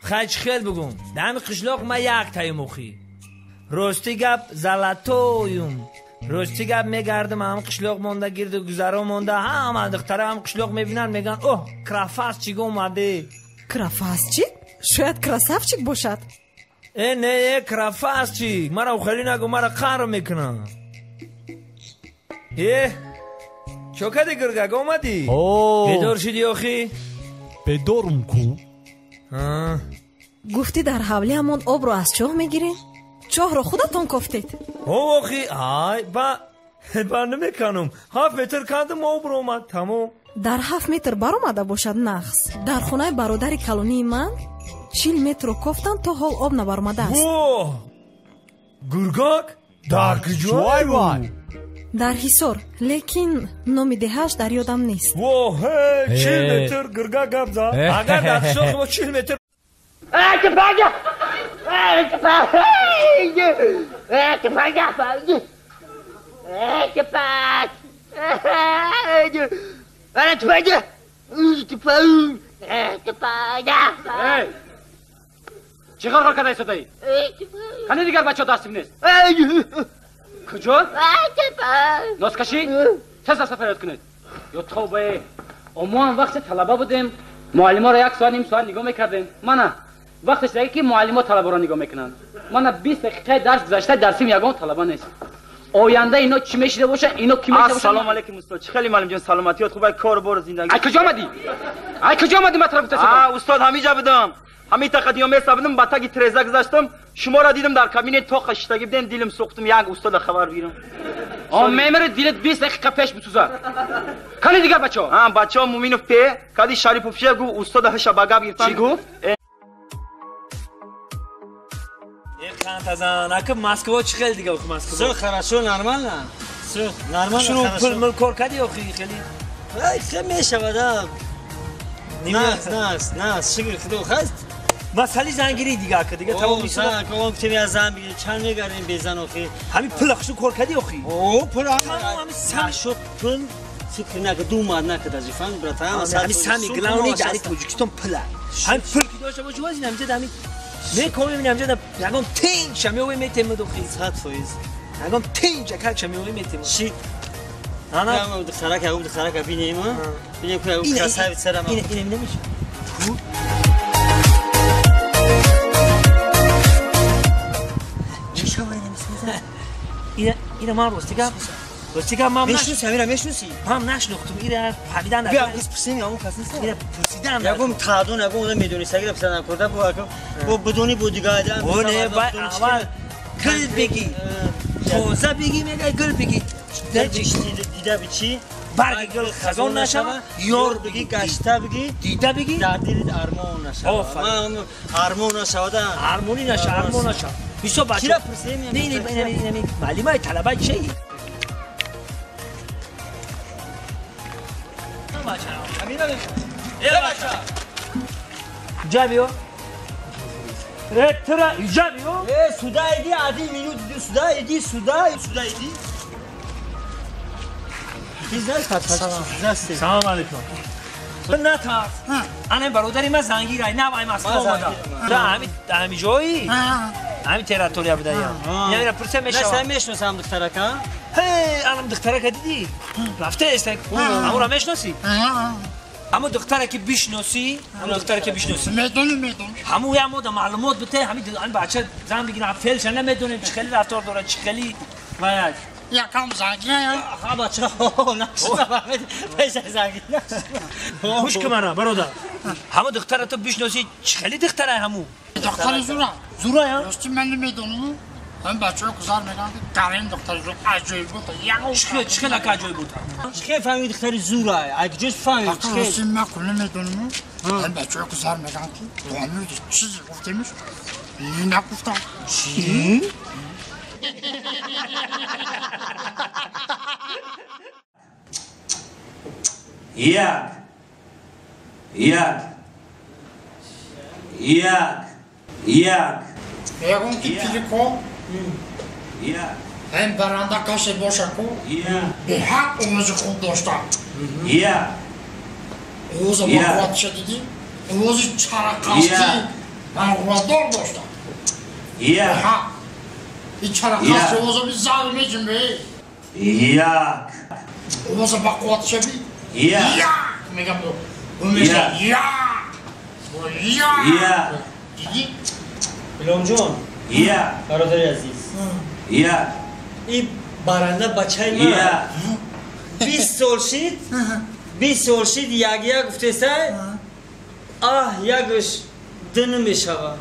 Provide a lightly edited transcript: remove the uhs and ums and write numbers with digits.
Хай чӣ хел бугум? Дар ҳами қишлоқ ма як таим охӣ. Рости гап золотойум. Рости гап мегардам ҳам қишлоқ монда, гирду гузаро монда, ҳама духтара ҳам қишлоқ мебинанд, мегӯянд оҳ, крафасчик омаде. Крафасчик? Шояд красавчик бошад. Э не, э крафасчик. Мара хеле нагу, мара қаҳр мекунанд. Э чо кади гиргак омадӣ? Бедор шудӣ охӣ? Бедорум ку. Гуфтӣ дар ҳавлиамон обро аз чоҳ мегирем? Чоҳро худатон кофтед? Охи, ай, ба намеканум. 7 метр кандам, об омад, тамом. Дар 7 метр баромада бошад нағз. Дар хонаи бародари калонии ман 40 метрро кофтанд, то ҳол об набаромадааст. Во! Гургак? Дар куҷой вай? Дар Ҳисор, лекин номи деҳааш дар ёдам нест. Во, ҳе, 40 метр гургак гап зад. Агар дар қишлоқи мо 40 метр. Чӣ ғарғар карда истодаӣ? Кани дигар бачаҳо дастим нест? Куҷо? Носкашӣ? Тез аста фарёд кунед. Ё тавбае, мо ҳам вақте талаба будем, муаллиморо як соат, ним соат нигоҳ мекардем. Мана вақтеш даги ки муаллимо талабаро нигоҳ мекунанд. Мана 20 дақиқаи дарс гузашта, дарсим ягон талаба нест. Оянда ино чӣ мешида бошад, ино кӣ мешида бошад? Ассалому алайкум устод. Чӣ хеле маълим ҷон, саломатиёт хуб, ай кор бор зиндагӣ. Ай куҷо омадӣ? Ай куҷо омадӣ матра гуфта шудам? Устод, ҳамиҷа будам. Ҳамин тақадиё месабидам, ба таги треза гузаштам, шуморо дидам дар кабинет тоқа шиштагӣ будем, дилам сӯхтам, як устода хабар бигирам. О, мемири дилат 20 дақиқа пеш бисӯзад. Кани дигар бачаҳо? Ҳа, бачаҳо Муминов пе, кади Шарипов ше гуфт, устода ҳаша ба гап гирифтан. Чӣ гуфт? Қантазан, ака Москва чӣ хел дига охи Москва? Всё хорошо, нормально. Всё нормально, Шуро хорошо. пул мул кор кардӣ охи хеле? Ай, хел мешавад, а. Нас, нас, нас, шукр худо хаст. Масъали зангирӣ дига ака, дига тамом О, мешавад. зан, ко он гуфтем я зан бигирем, чанд мегардем бе зан охи? Ҳамин пул хушу кор кардӣ охи? О, пул ҳама. Тамом, ҳамин сами Нашуд пул, фикр накард, думад накард аз ифан, братан, ҳамин сами главный дар Тоҷикистон пул аст. Ҳамин пул ки дошта бошӣ, боз ин ҳамҷа ҳамин мекобем, ин ҳамҷа ягон тинҷ шамиёве метемад охи. 100%. Ягон тинҷ акак шамиёве метемад. Шит. Ана. Ягон духтарак, ягон духтарака бинем, а? Бинем ку ягон красавица ра. Ина намеша. Ина ман рости гап. Рости гап ман Мешносӣ, ҳамира мешносӣ? Ман нашнохтум, ира фаҳмидан. Бия, кас пурсем, ягон кас нест? Ира пурсидан. Ягон таъдон, ягон одам медонистагиро пурсидан карда, бо ака, бо бидони бо дигар адам. О, не, бай аввал гул бигӣ. Тоза бигӣ, мегӯяй гул бигӣ. Дида бичӣ? Барги гул хазон нашава, ёр бигӣ, гашта бигӣ, дида бигӣ, дар дилит армон нашава. Офарин. Ман армон нашавада. Армонӣ наша, армон наша. Бисёр бача. Кира пурсем? Не, не, не, не, не, маълимаи талабаи чӣ? Иҷа биё. Э, тура иҷа биё. Э, сюда иди, один минут, иди сюда, иди сюда, сюда иди. Ты знаешь, как здравствуйте. Салом алейкум. Натарс. Ана бародари ман зангир ай, нав ай Москва омада. Да, ҳами ҳами ҷои? Ҳами территория буда я. Ина пурса мешава. На, сам мешносам духтарака. Ҳе, анам духтарака дидӣ? Рафта аст. Амура мешносӣ? Аммо духтаре ки бишносӣ, ҳамон духтаре ки бишносӣ. Медонам, медонам. Ҳамун ям ода маълумот бите, ҳамин бача зан бигирам, фелша намедонем чӣ хеле рафтор дорад, чӣ хеле ваяд. Якам зангира. Ха, бача, нашна, пеша зангира. Гӯш кун мана, бародар. Ҳамон духтара ту бишносӣ, чӣ хеле духтара ҳамун? Духтари зура. Зура, я? Рости ман намедонам. Ҳам бачаҳо гузар мегӯянд, ки гарин духтари зура аҷоиб буд. Чӣ хеле ака аҷоиб буд? Чӣ хеле фаҳмидӣ духтари зура? Ай куҷош фаҳмидӣ? Ака рости ман кул намедонам. Ҳам бачаҳо гузар мегӯянд, ки ҳамин чизе гуфтемиш, нагуфтам. Чӣ? Як, як, як, як. Мегӯям ки пилико Як. ҳам баранда касе боша ку Як. беҳақ овози хуб дошта. Як. Овоза Як. бақувватша дидӣ? Овози чарақастӣ. Як. Ман қувватдор доштам. Як. Ин чара хаст овоза би зал меҷунбе. Як. Овоза ба қувват шаби. Як. Як мегам бо. Меша як. Бо як. Як. Дидӣ? Иломҷон. Як. Бародари азиз. Як. Ин баранда бачаи ман. Як. 20 сол шид. 20 сол шид як як гуфтесай. Аҳ якш ду намешавад.